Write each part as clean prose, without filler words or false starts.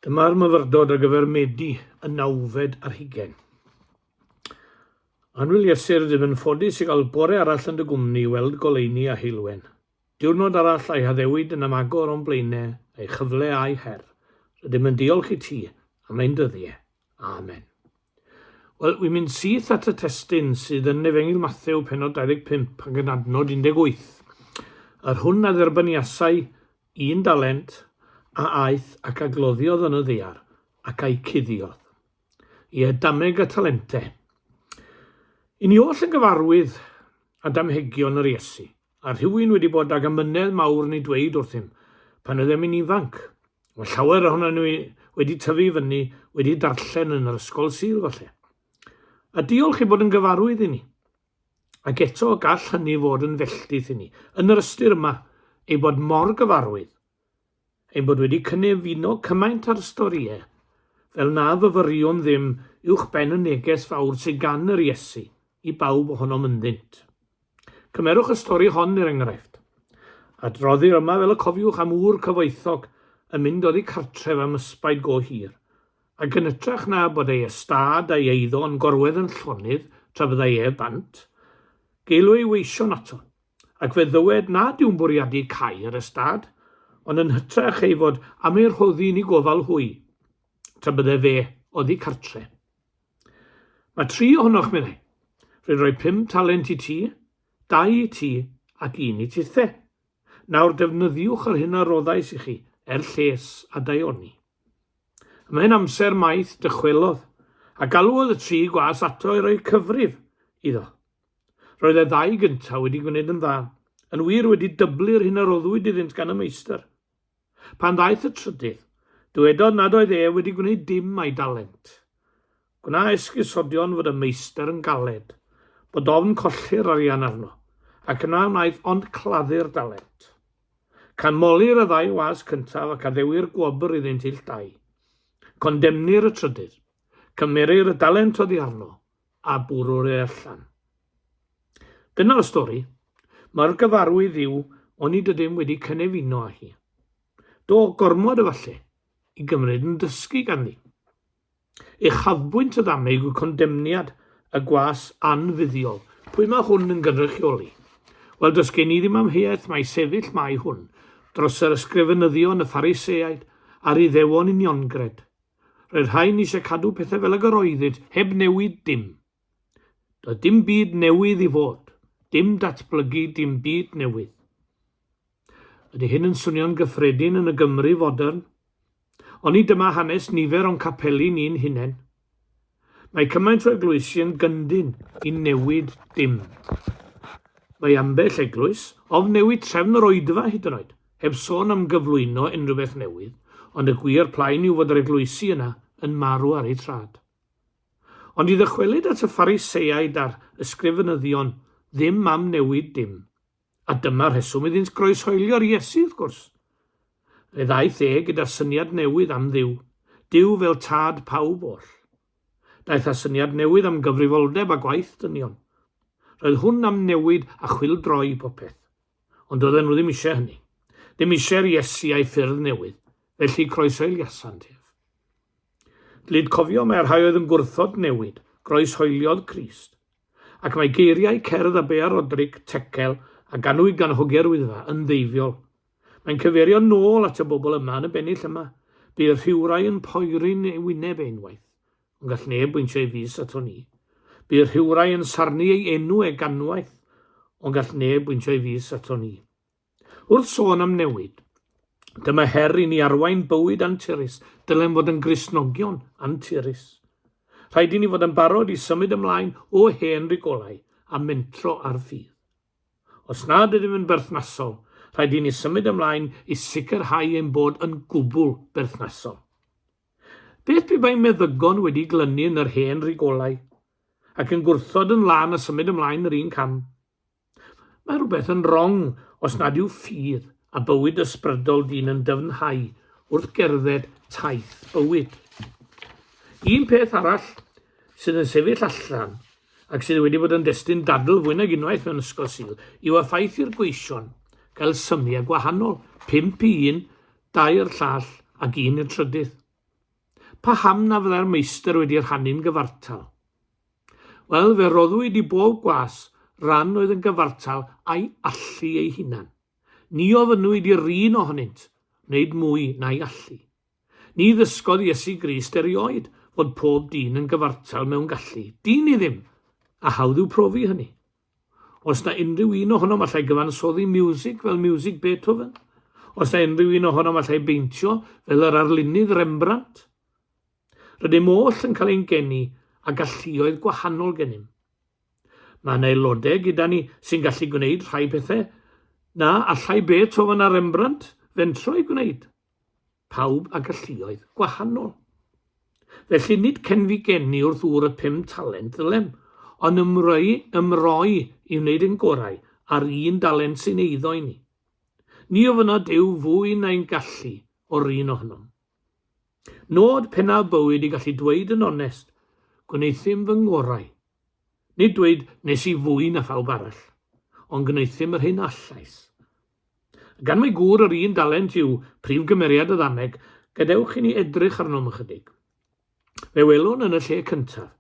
Dyma'r myfyrdod ar gyfer Medi y nawfed ar hugain. Annwyl Iesu, rydym yn ffodus i gael bore arall yn dy gwmni i weld goleuni a heulwen. Diwrnod arall a'i haddewid yn ymagor o'n blaenau, a'i chyfle a'i her. Rydym yn diolch i ti am ein dyddiau. Amen. Wel, wi'n mynd syth at y testun sydd yn Efengyl Mathew pennod 25 ac yn adnod 18. Yr hwn a dderbyniasai un dalent a aeth ac a gloddiodd yn y ddaear ac a'i cuddiodd. Ie, dameg y talente. I ni oll yn gyfarwydd â damhegion yr Iesu. A rhywun wedi bod ag amynedd mawr yn ei dweud wrthym pan oeddem yn ifanc. Mae llawer ohonon ni wedi tyfu i fyny wedi darllen yn yr ysgol Sul falle. A diolch ei bod yn gyfarwydd i ni. Ac eto gall hynny fod yn felltith i ni, yn yr ystyr yma, ei bod mor gyfarwydd, ein bod wedi cynefino cymaint â'r storïau, fel na fyfyriwn ddim uwch ben y neges fawr sydd gan yr Iesu i bawb ohonom ynddynt. Cymerwch y stori hon er enghraifft. Adroddir yma fel y cofiwch am ŵr cyfoethog yn mynd oddi cartref am ysbaid go hir, ac yn hytrach na bod ei ystâd a'i eiddo yn gorwedd yn llonydd tra byddai ef bant, geilw ei weision ato, Ac fe ddywed nad yw'n bwriadu cau yr ystâd, ond yn hytrach ei fod am ei rhoddi yn eu gofal hwy, tra bydde fe oddi cartre. Mae tri ohonoch, meddai. Rwy'n rhoi 5 talent i ti, dau i ti, ac un i tithe. Nawr defnyddiwch yr hyn a roddais i chi er lles a daioni. Ymhen amser maith dychwelodd, a galwodd y tri gwas ato i roi cyfrif iddo. Roedd y ddau gyntaf wedi gwneud yn dda, yn wir wedi dyblu'r hyn a roddwyd iddynt gan y meistr. Pan ddaeth y trydydd, dywedodd nad oedd ef wedi gwneud dim a'i dalent. Gwna esgusodion fod y meistr yn galed, bod ofn colli'r arian arno, ac yna wnaeth ond claddu'r dalent. Canmolir y ddau was cyntaf ac addewir gwobr iddynt ill dau. Condemnir y trydydd. Cymerir y dalent oddi arno, a bwrw'r e allan. Dyna'r stori. Mor gyfarwydd yw onid ydym wedi cynefino â hi. Do, gormod efalle, i gymryd yn dysgu ganddi. Uchafbwynt y ddameg yw condemniad y gwas anfuddiol. Pwy mae hwn yn gynrychioli? Wel, does gen i ddim amheuaeth mai sefyll mae hwn dros yr ysgrifenyddion, y Phariseaid, a'r Iddewon uniongred. Roedd rhain eisiau cadw pethau fel ag yr oeddynt, heb newid dim. Doedd dim byd newydd i fod, dim datblygu, dim byd newydd. Ydy hyn yn swnio'n gyffredin yn y Gymru fodern? Oni dyma hanes nifer o'n capeli ni'n hunain? Mae cymaint o eglwysi yn gyndyn i newid dim. Mae ambell eglwys ofn newid trefn yr oedfa hyd yn oed, heb sôn am gyflwyno unrhyw beth newydd, ond y gwir plaen yw fod yr eglwysi yna yn marw ar eu traed. Ond i ddychwelyd at y Phariseaid a'r ysgrifenyddion, ddim am newid dim. A dyma'r rheswm iddynt groeshoelio'r Iesu, wrth gwrs. Fe ddaeth e gyda syniad newydd am Dduw, Duw fel tad pawb oll. Daeth â syniad newydd am gyfrifoldeb a gwaith dynion. Roedd hwn am newid a chwyldroi popeth. Ond doedden nhw ddim eisiau hynny. Ddim eisiau'r Iesu a'i ffyrdd newydd, felly croeshoeliasant ef. Dylid cofio mai'r rhai oedd yn gwrthod newid, groeshoeliodd Crist. Ac mae geiriau cerdd Abea Roderick, Tekel, a ganwyd gan Hogiau'r Wyddfa, yn ddeifiol. Mae'n cyfeirio nôl at y bobl yma yn y bennill yma. Bu rhywrai yn poeri'n ei wyneb e unwaith, ond gall neb bwyntio ei fys ato ni. Bu rhywrai yn sarnu ei enw e ganwaith, ond gall neb bwyntio ei fys ato ni. Wrth sôn am newid, dyma her i ni arwain bywyd anturus, dylem fod yn Gristnogion anturus. Rhaid i ni fod yn barod i symud ymlaen o hen rigolau a mentro ar ffydd. Os nad ydym yn berthnasol, rhaid i ni symud ymlaen i sicrhau ein bod yn gwbl berthnasol. Beth pe bai meddygon wedi glynu yn yr hen rigolau ac yn gwrthod yn lân a symud ymlaen yr un cam? Mae rhywbeth yn rong os nad yw ffydd a bywyd ysbrydol dyn yn dyfnhau wrth gerdded taith bywyd. Un peth arall sydd yn sefyll allan ac sydd wedi bod yn destun dadl fwy nag unwaith mewn ysgol Sul yw y ffaith i'r gweision gael symiau gwahanol, pump i un, dau i'r llall ac un i'r trydydd. Paham na fyddai'r meistr wedi rhannu'n gyfartal? Wel, fe roddwyd i bob gwas ran oedd yn gyfartal â'i allu ei hunan. Ni ofynnwyd i'r un ohonynt wneud mwy na'i allu. Ni ddysgodd Iesu Grist erioed fod pob dyn yn gyfartal mewn gallu. Dyn ni ddim, a hawdd yw profi hynny. Oes 'na unrhyw un ohonom allai gyfansoddi miwsig fel miwsig Beethoven? Oes 'na unrhyw un ohonom allai beintio fel yr arlunydd Rembrandt? Rydym oll yn cael ein geni â galluoedd gwahanol gennym. Mae yna aelodau gyda ni sy'n gallu gwneud rhai pethau na allai Beethoven a Rembrandt fentro eu gwneud. Pawb â galluoedd gwahanol. Felly nid cenfigennu wrth ŵr y talent ddylem, ond ymroi, ymroi i wneud ein gorau ar un dalent sy'n eiddo i ni. Ni ofynna Duw fwy na'n gallu o'r un ohonom. Nod pennaf bywyd i gallu dweud yn onest, gwneuthum fy ngorau. Nid dweud nes i fwy na phawb arall, ond gwneuthum yr hyn allais. Gan mai gŵr yr un dalent yw prif gymeriad y ddameg, gadewch i ni edrych arno am ychydig. Fe welwn yn y lle cyntaf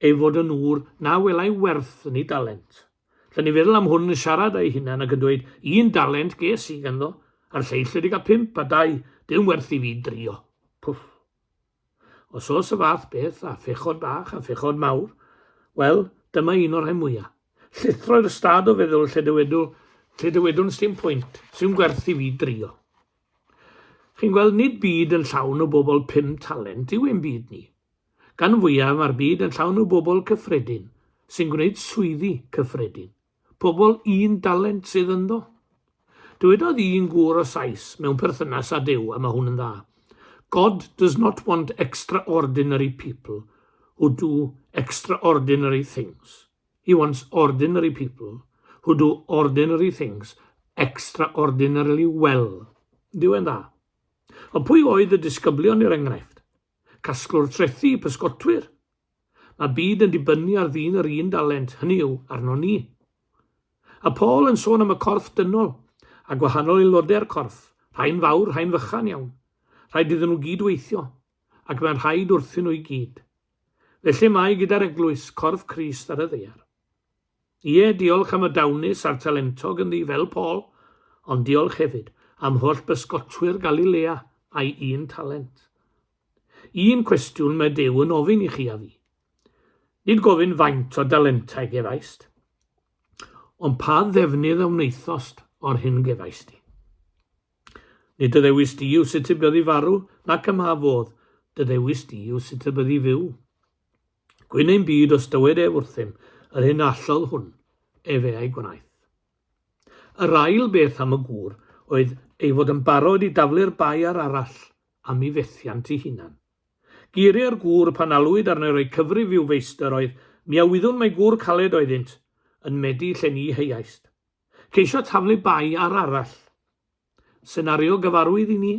ei fod yn ŵr na welai werth yn ei dalent. Lle ni feddwl am hwn yn siarad â'i hunan ac yn dweud, un dalent ges i ganddo, a'r lleill wedi cael pump a dau, dim werth i fi drio. Pwff. Os oes y fath beth â phechod bach a phechod mawr, wel, dyma un o'r rhai mwya. Llithro i'r stad o feddwl lle dywedw, lle dywedwn sdim pwynt, sdim gwerth i fi drio. Chi'n gweld, nid byd yn llawn o bobl talent yw ein byd ni. Gan fwyaf, mae'r byd yn llawn o bobl cyffredin sy'n gwneud swyddi cyffredin. Pobl un dalent sydd ynddo. Dywedodd un gŵr o Sais mewn perthynas â Duw, a mae hwn yn dda, God does not want extraordinary people who do extraordinary things. He wants ordinary people who do ordinary things extraordinarily well. Dyw e'n dda. Ond pwy oedd y disgyblion i'r enghraifft? Casglwr trethi, pysgotwyr. Mae byd yn dibynnu ar ddyn yr un dalent, hynny yw, arno ni. A Paul yn sôn am y corff dynol, a gwahanol aelodau'r corff, rhai'n fawr, rhai'n fychan iawn. Rhaid iddyn nhw gyd weithio, ac mae'n rhaid wrthyn nhw i gyd. Felly mae gyda'r eglwys, corff Crist ar y ddaear. Ie, diolch am y dawnus a'r talentog ynddi, fel Paul, ond diolch hefyd am holl bysgotwyr Galilea a'i un talent. Un cwestiwn mae Duw yn ofyn i chi a fi. Nid gofyn faint o dalentau gefaist, ond pa ddefnydd a wnaethost o'r hyn gefaist di. Nid dy ddewis di yw sut y byddi farw, nac ym mha fodd, dy ddewis di yw sut y byddi fyw. Gwyn ein byd os dywed ef wrthym yr hyn allodd hwn, efe a'i gwnaeth. Yr ail beth am y gŵr oedd ei fod yn barod i daflu'r bai ar arall am ei fethiant ei hunan. Geiriau'r gŵr pan alwyd arno i roi cyfrif i'w feistr oedd, Mi a wyddwn mai gŵr caled oeddynt, yn medi lle ni heuaist. Ceisio taflu bai ar arall. Senario gyfarwydd i ni.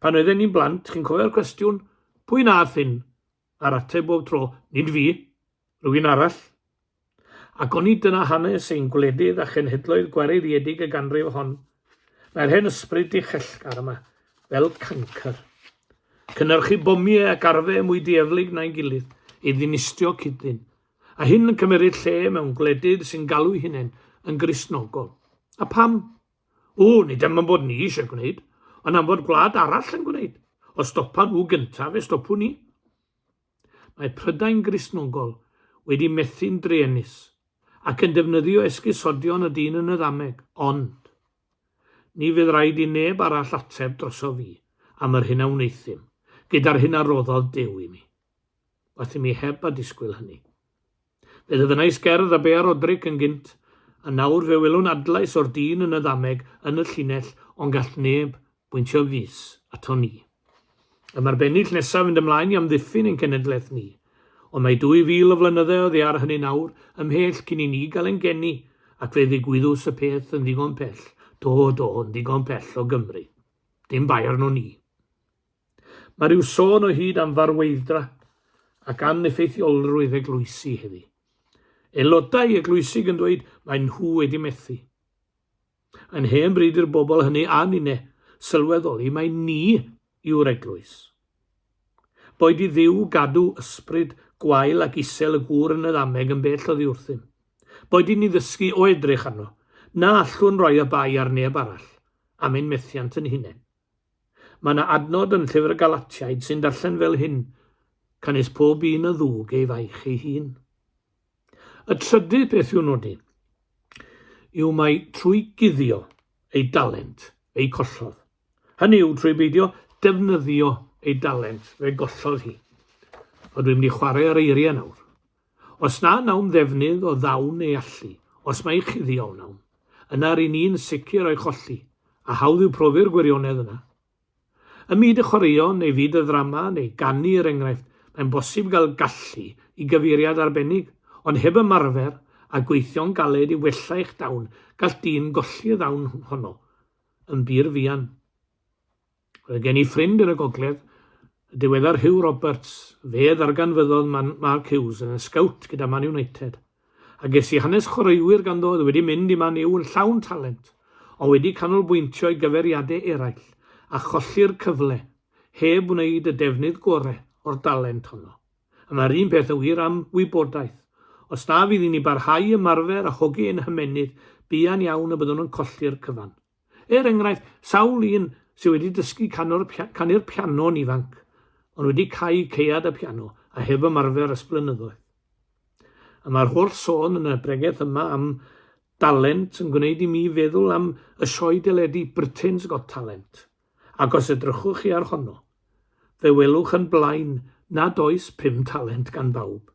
Pan oedden ni'n blant, chi'n cofio'r cwestiwn, pwy nath hyn? A'r ateb bob tro, nid fi, rhywun arall. Ac onid dyna hanes ein gwledydd a chenhedloedd gwareiddiedig y ganrif hon? Mae'r hen ysbryd dichellgar yma, fel cancr. Cynhyrchu bomiau ac arfau mwy dieflig na'i gilydd, i ddinistrio cyd-ddyn. A hyn yn cymeryd lle mewn gwledydd sy'n galw'u hunain yn Gristnogol. A pam? O, nid am bod ni eisiau gwneud, ond am fod gwlad arall yn gwneud. Os stopa nhw gyntaf, fe stopwn ni. Mae Prydain Gristnogol wedi methu'n druenus ac yn defnyddio esgusodion y dyn yn y ddameg, ond ni fydd raid i neb arall ateb drosof fi am yr hyn a wneuthum gyda'r hyn a roddodd Duw i mi. Waeth i mi heb a disgwyl hynny. Fe ddyfynnais gerdd a Bea Roderick yn gynt, a nawr fe welwn adlais o'r dyn yn y ddameg yn y llinell ond gall neb bwyntio fys ato ni. Y mae'r bennill nesaf fynd ymlaen i amddiffyn ein cenedlaeth ni. Ond mae 2,000 o flynydde oddi ar hynny nawr, ymhell cyn i ni gael ein geni, ac fe ddigwyddws y peth yn ddigon pell, do, do, yn ddigon pell o Gymru. Dim bai arno ni. Mae rhyw sôn o hyd am farweidd-dra ac aneffeithiolrwydd eglwysi heddi. Aelodau eglwysig yn dweud mae nhw wedi methu. Mae'n hen bryd i'r bobl hynny a ninne sylweddoli mai ni yw'r eglwys. Boed i Dduw gadw ysbryd gwael ac isel y gŵr yn y ddameg yn bell oddi wrthym. Boed i ni ddysgu o edrych arno, na allwn roi y bai ar neb arall am ein methiant yn hunain. Mae yna adnod yn Llyfr y Galatiaid sy'n darllen fel hyn, Canys pob un a ddwg ei faich ei hun. Y trydydd peth i'w nodi yw mai trwy guddio ei dalent fe'i collodd. Hynny yw, trwy beidio defnyddio ei dalent fe gollodd hi. Ond dwi'n mynd i chwarae ar eiriau nawr. Os na wnawn ddefnydd o ddawn neu allu, os mai chuddio a wnawn, yna ry'n ni'n sicr o'i cholli, a hawdd yw profi'r gwirionedd yna. Ym myd y chwaraeon, neu fyd y ddrama, neu ganu er enghraifft, mae'n bosib gael gallu i gyfeiriad arbennig, ond heb ymarfer a gweithio'n galed i wella eich dawn, gall dyn golli y ddawn honno yn bur fuan. Roedd gen i ffrind yn y gogledd, y diweddar Huw Roberts, fe ddarganfyddodd Man Mark Hughes yn y sgowt gyda Man United. A ges i hanes chwaraewyr ganddo oedd wedi mynd i Man U yn llawn talent, ond wedi canolbwyntio i gyfeiriadau eraill a cholli'r cyfle, heb wneud y defnydd gore o'r dalent honno. A mae'r un peth yn wir am wybodaeth. Os na fydd i ni barhau i ymarfer a hogi ein hymennydd, buan iawn y byddwn yn colli'r cyfan. Er enghraifft, sawl un sydd wedi dysgu canu'r piano yn ifanc, ond wedi cau caead y piano a heb ymarfer ers blynyddoedd. A mae'r holl sôn yn y bregeth yma am dalent yn gwneud i mi feddwl am y sioe deledu Britain's Got Talent, ac os edrychwch chi ar honno, fe welwch yn blaen nad oes pum talent gan bawb.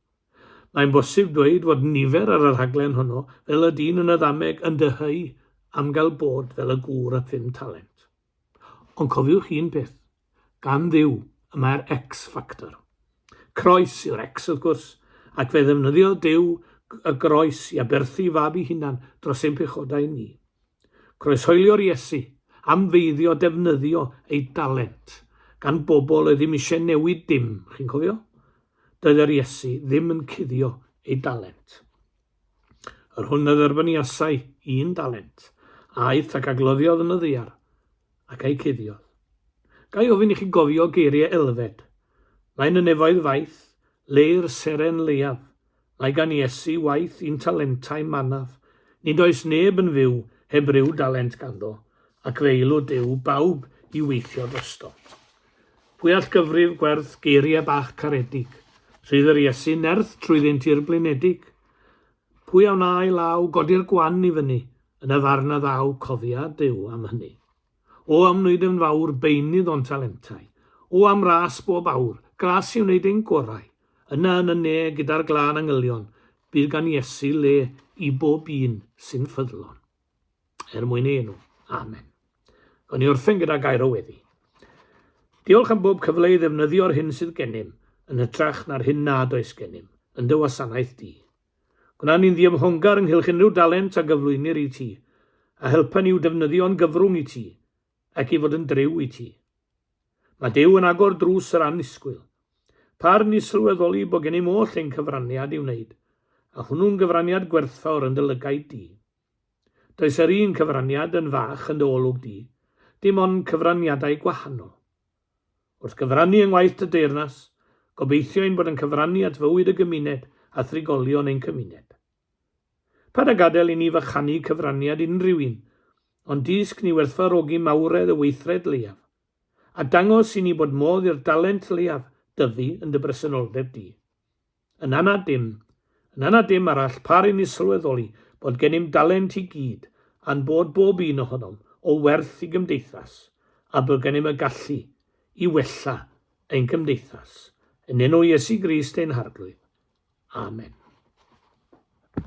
Mae'n bosib dweud fod nifer ar y rhaglen honno, fel y dyn yn y ddameg, yn dyheu am gael bod fel y gŵr â phum talent. Ond cofiwch un peth, gan Dduw y mae'r X factor. Croes yw'r X wrth gwrs, ac fe ddefnyddiodd Duw y groes i aberthu fab ei hunan dros ein pechodau ni. Croeshoelio'r Iesu am feiddio defnyddio ei dalent gan bobl oedd ddim eisiau newid dim, chi'n cofio? Doedd yr Iesu ddim yn cuddio ei dalent. Yr hwn a dderbyniasai un dalent, a aeth ac a gloddiodd yn y ddaear, ac a'i cuddiodd. Ga i ofyn i chi gofio geiriau Elfed? Mae'n y nefoedd faith, lei'r seren leiaf, Mae gan Iesu waith i'n talentau manaf. Nid oes neb yn fyw heb ryw dalent ganddo, ac fe eilw Duw bawb i weithio drosto. Pwy all gyfrif gwerth geiriau bach caredig? Rhydd yr Iesu nerth trwyddynt i'r blinedig. Pwy a wna ei law godi'r gwan i fyny, yn y farn a ddaw, cofia Duw am hynny. O am wneud yn fawr beunydd o'n talentau. O am ras bob awr, gras i wneud ein gorau. Yna yn y ne gyda'r glân angylion, bydd gan Iesu le i bob un sy'n ffyddlon. Er mwyn ei enw. Amen. Gawn ni orffen gyda gair o weddi. Diolch am bob cyfle i ddefnyddio'r hyn sydd gennym, yn hytrach na'r hyn nad oes gennym, yn dy wasanaeth di. Gwna ni'n ddiymhongar ynghylch unrhyw dalent a gyflwynir i ti, a helpa ni i'w defnyddio'n gyfrwng i ti, ac i fod yn driw i ti. Mae Duw yn agor drws yr annisgwyl. Par ni sylweddoli bod gennym oll ein cyfraniad i'w wneud, a hwnnw'n gyfraniad gwerthfawr yn dy lygaid di. Does yr un cyfraniad yn fach yn dy olwg di, dim ond cyfraniadau gwahanol. Wrth gyfrannu yng ngwaith dy deyrnas, gobeithio ein bod yn cyfrannu at fywyd y gymuned a thrigolion ein cymuned. Paid â gadael i ni fychanu cyfraniad unrhyw un, ond dysg ni werthfawrogi mawredd y weithred leiaf, a dangos i ni bod modd i'r dalent leiaf dyfu yn dy bresenoldeb di. Yn anad dim, yn anad dim arall, par i ni sylweddoli bod gennym dalent i gyd, a'n bod bob un ohonom o werth i gymdeithas, a bod gennym y gallu i wella ein cymdeithas. Yn enw Iesu Grist ein Harglwydd. Amen.